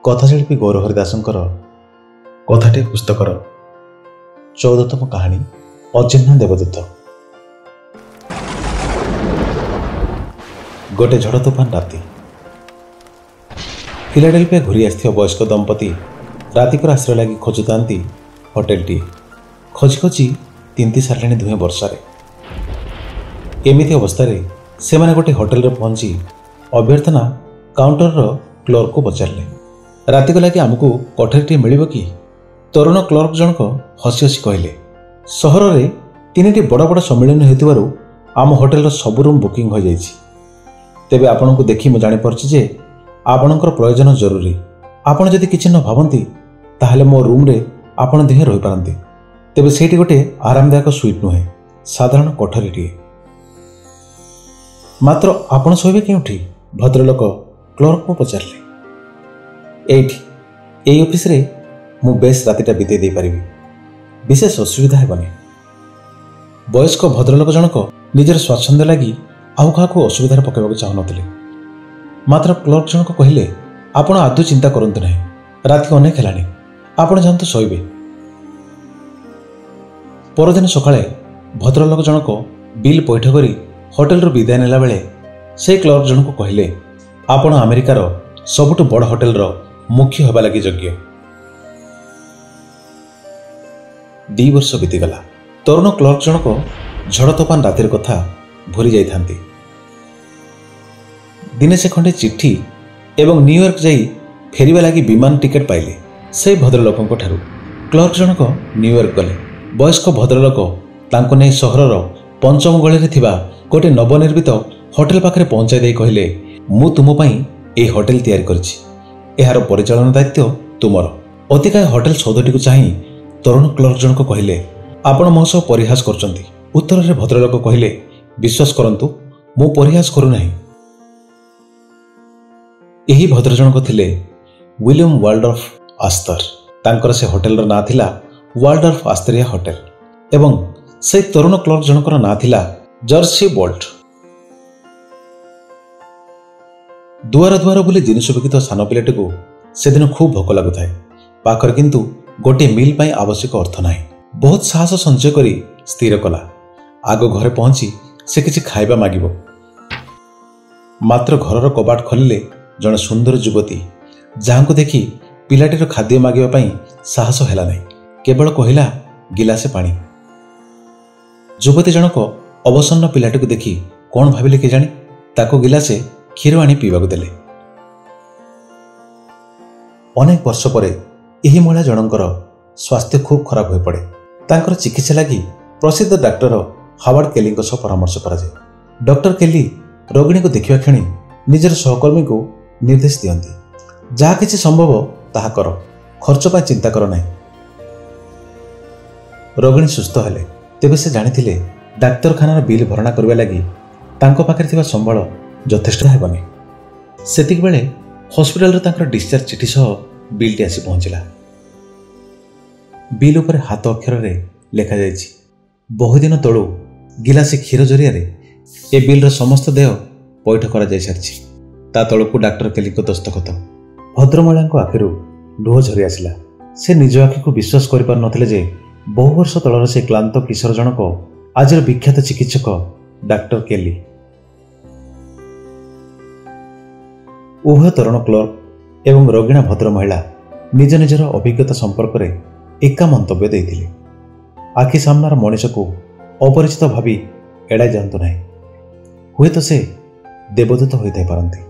କଥାଶିଳ୍ପୀ ଗୌରହରି ଦାସଙ୍କର କଥାଟି ପୁସ୍ତକର 14ତମ କାହାଣୀ ଅଚିହ୍ନା ଦେବଦୂତ। ଗୋଟେ ଝଡ଼ ତୋଫାନ ରାତି। ଫିଲାଡେଲଫିଆ ଘୁରି ଆସିଥିବା ବୟସ୍କ ଦମ୍ପତି ରାତିକର ଆଶ୍ରୟ ଲାଗି ଖୋଜୁଥାନ୍ତି ହୋଟେଲଟିଏ। ଖୋଜି ଖୋଜି ତିନ୍ତି ସାରିଲେଣି ଦୁହେଁ ବର୍ଷାରେ। ଏମିତି ଅବସ୍ଥାରେ ସେମାନେ ଗୋଟେ ହୋଟେଲରେ ପହଞ୍ଚି ଅଭ୍ୟର୍ଥନା କାଉଣ୍ଟରର କ୍ଲର୍କକୁ ପଚାରିଲେ, ରାତିକ ଲାଗି ଆମକୁ କୋଠରୀଟିଏ ମିଳିବ କି? ତରୁଣ କ୍ଲର୍କ ଜଣକ ହସି ହସି କହିଲେ, ସହରରେ 3ଟି ବଡ଼ ବଡ଼ ସମ୍ମିଳନୀ ହେଉଥିବାରୁ ଆମ ହୋଟେଲର ସବୁ ରୁମ୍ ବୁକିଂ ହୋଇଯାଇଛି। ତେବେ ଆପଣଙ୍କୁ ଦେଖି ମୁଁ ଜାଣିପାରୁଛି ଯେ ଆପଣଙ୍କର ପ୍ରୟୋଜନ ଜରୁରୀ। ଆପଣ ଯଦି କିଛି ନ ଭାବନ୍ତି ତାହେଲେ ମୋ ରୁମ୍ରେ ଆପଣ ଦିହେଁ ରହିପାରନ୍ତି। ତେବେ ସେଇଠି ଗୋଟେ ଆରାମଦାୟକ ସୁଇଟ୍ ନୁହେଁ, ସାଧାରଣ କୋଠରୀଟିଏ। ମାତ୍ର ଆପଣ ଶୋଇବେ କେଉଁଠି? ଭଦ୍ରଲୋକ କ୍ଲର୍କକୁ ପଚାରିଲେ। ଏଇଠି, ଏଇ ଅଫିସରେ ମୁଁ ବେଶ ରାତିଟା ବିତେଇ ଦେଇପାରିବି, ବିଶେଷ ଅସୁବିଧା ହେବନି। ବୟସ୍କ ଭଦ୍ରଲୋକ ଜଣକ ନିଜର ସ୍ୱାଚ୍ଛନ୍ଦ୍ୟ ଲାଗି ଆଉ କାହାକୁ ଅସୁବିଧାରେ ପକାଇବାକୁ ଚାହୁଁନଥିଲେ। ମାତ୍ର କ୍ଲର୍କ ଜଣକ କହିଲେ, ଆପଣ ଆଦୌ ଚିନ୍ତା କରନ୍ତୁ ନାହିଁ, ରାତି ଅନେକ ହେଲାଣି, ଆପଣ ଯାଆନ୍ତୁ ଶୋଇବେ। ପରଦିନ ସକାଳେ ଭଦ୍ରଲୋକ ଜଣକ ବିଲ୍ ପଇଠ କରି ହୋଟେଲରୁ ବିଦାୟ ନେଲା ବେଳେ ସେଇ କ୍ଲର୍କ ଜଣକୁ କହିଲେ, ଆପଣ ଆମେରିକାର ସବୁଠୁ ବଡ଼ ହୋଟେଲର ମୁଖ୍ୟ ହେବା ଲାଗି ଯୋଗ୍ୟ। 2 ବର୍ଷ ବିତିଗଲା। ତରୁଣ କ୍ଲର୍କ ଜଣକ ଝଡ଼ ତୋଫାନ ରାତିର କଥା ଭୁଲି ଯାଇଥାନ୍ତି। ଦିନେ ସେ ଖଣ୍ଡେ ଚିଠି ଏବଂ ନ୍ୟୁୟର୍କ ଯାଇ ଫେରିବା ଲାଗି ବିମାନ ଟିକେଟ୍ ପାଇଲେ ସେଇ ଭଦ୍ରଲୋକଙ୍କ ଠାରୁ। କ୍ଲର୍କ ଜଣକ ନ୍ୟୁୟର୍କ ଗଲେ। ବୟସ୍କ ଭଦ୍ରଲୋକ ତାଙ୍କୁ ନେଇ ସହରର ପଞ୍ଚମ ଗଳିରେ ଥିବା ଗୋଟେ ନବନିର୍ମିତ ହୋଟେଲ ପାଖରେ ପହଞ୍ଚାଇ ଦେଇ କହିଲେ, ମୁଁ ତୁମ ପାଇଁ ଏହି ହୋଟେଲ ତିଆରି କରିଛି, ଏହାର ପରିଚାଳନା ଦାୟିତ୍ୱ ତୁମର। ଅତିକାୟ ହୋଟେଲ ସୌଧଟିକୁ ଚାହିଁ ତରୁଣ କ୍ଲର୍କ ଜଣକ କହିଲେ, ଆପଣ ମୋ ସହ ପରିହାସ କରୁଛନ୍ତି। ଉତ୍ତରରେ ଭଦ୍ରଲୋକ କହିଲେ, ବିଶ୍ୱାସ କରନ୍ତୁ, ମୁଁ ପରିହାସ କରୁନାହିଁ। ଏହି ଭଦ୍ର ଜଣକ ଥିଲେ ୱିଲିୟମ ୱାଲ୍ଡର୍ଫ ଆସ୍ତର। ତାଙ୍କର ସେ ହୋଟେଲର ନାଁ ଥିଲା ୱାଲ୍ଡର୍ଫ ଆସ୍ତରିଆ ହୋଟେଲ ଏବଂ ସେଇ ତରୁଣ କ୍ଲର୍କ ଜଣଙ୍କର ନାଁ ଥିଲା ଜର୍ସି ବୋଲ୍ଟ। ଦୁଆର ଦୁଆର ବୋଲି ଜିନିଷ ବିକୁଥିବା ସାନ ପିଲାଟିକୁ ସେଦିନ ଖୁବ୍ ଭୋକ ଲାଗୁଥାଏ। ପାଖରେ କିନ୍ତୁ ଗୋଟିଏ ମିଲ୍ ପାଇଁ ଆବଶ୍ୟକ ଅର୍ଥ ନାହିଁ। ବହୁତ ସାହସ ସଞ୍ଚୟ କରି ସ୍ଥିର କଲା, ଆଗ ଘରେ ପହଞ୍ଚି ସେ କିଛି ଖାଇବା ମାଗିବ। ମାତ୍ର ଘରର କବାଟ ଖୋଲିଲେ ଜଣେ ସୁନ୍ଦର ଯୁବତୀ, ଯାହାଙ୍କୁ ଦେଖି ପିଲାଟିର ଖାଦ୍ୟ ମାଗିବା ପାଇଁ ସାହସ ହେଲା ନାହିଁ। କେବଳ କହିଲା, ଗିଲାସେ ପାଣି। ଯୁବତୀ ଜଣକ ଅବସନ୍ନ ପିଲାଟିକୁ ଦେଖି କ'ଣ ଭାବିଲେ କେଜାଣି, ତାକୁ ଗିଲାସେ କ୍ଷୀର ଆଣି ପିଇବାକୁ ଦେଲେ। ଅନେକ ବର୍ଷ ପରେ ଏହି ମହିଳା ଜଣଙ୍କର ସ୍ୱାସ୍ଥ୍ୟ ଖୁବ୍ ଖରାପ ହୋଇପଡ଼େ। ତାଙ୍କର ଚିକିତ୍ସା ଲାଗି ପ୍ରସିଦ୍ଧ ଡାକ୍ତର ହାୱାର୍ଡ କେଲିଙ୍କ ସହ ପରାମର୍ଶ କରାଯାଏ। ଡକ୍ଟର କେଲି ରୋଗିଣୀକୁ ଦେଖିବା କ୍ଷଣି ନିଜର ସହକର୍ମୀଙ୍କୁ ନିର୍ଦ୍ଦେଶ ଦିଅନ୍ତି, ଯାହା କିଛି ସମ୍ଭବ ତାହା କର, ଖର୍ଚ୍ଚ ପାଇଁ ଚିନ୍ତା କର ନାହିଁ। ରୋଗିଣୀ ସୁସ୍ଥ ହେଲେ। ତେବେ ସେ ଜାଣିଥିଲେ ଡାକ୍ତରଖାନାର ବିଲ୍ ଭରଣା କରିବା ଲାଗି ତାଙ୍କ ପାଖରେ ଥିବା ସମ୍ବଳ ଯଥେଷ୍ଟ ହେବନି। ସେତିକିବେଳେ ହସ୍ପିଟାଲରୁ ତାଙ୍କର ଡିସଚାର୍ଜ ଚିଠି ସହ ବିଲ୍ଟି ଆସି ପହଞ୍ଚିଲା। ବିଲ୍ ଉପରେ ହାତ ଅକ୍ଷରରେ ଲେଖାଯାଇଛି, ବହୁଦିନ ତଳୁ ଗିଲାସେ କ୍ଷୀର ଜରିଆରେ ଏ ବିଲ୍ର ସମସ୍ତ ଦେୟ ପଇଠ କରାଯାଇସାରିଛି। ତା ତଳକୁ ଡାକ୍ତର କେଲିଙ୍କ ଦସ୍ତଖତ। ଭଦ୍ରମହିଳାଙ୍କ ଆଖିରୁ ଲୁହ ଝରି ଆସିଲା। ସେ ନିଜ ଆଖିକୁ ବିଶ୍ୱାସ କରିପାରୁନଥିଲେ ଯେ ବହୁ ବର୍ଷ ତଳର ସେ କ୍ଳାନ୍ତ କିଶୋର ଜଣକ ଆଜିର ବିଖ୍ୟାତ ଚିକିତ୍ସକ ଡାକ୍ତର କେଲି। ଉଭୟ ତରୁଣ କ୍ଲର୍କ ଏବଂ ରୋଗିଣା ଭଦ୍ରମହିଳା ନିଜ ନିଜର ଅଭିଜ୍ଞତା ସମ୍ପର୍କରେ ଏକା ମନ୍ତବ୍ୟ ଦେଇଥିଲେ। ଆଖି ସାମ୍ନାର ମଣିଷକୁ ଅପରିଚିତ ଭାବି ଏଡ଼ାଇ ଯାଆନ୍ତୁ ନାହିଁ, ହୁଏତ ସେ ଦେବଦୂତ ହୋଇଥାଇପାରନ୍ତି।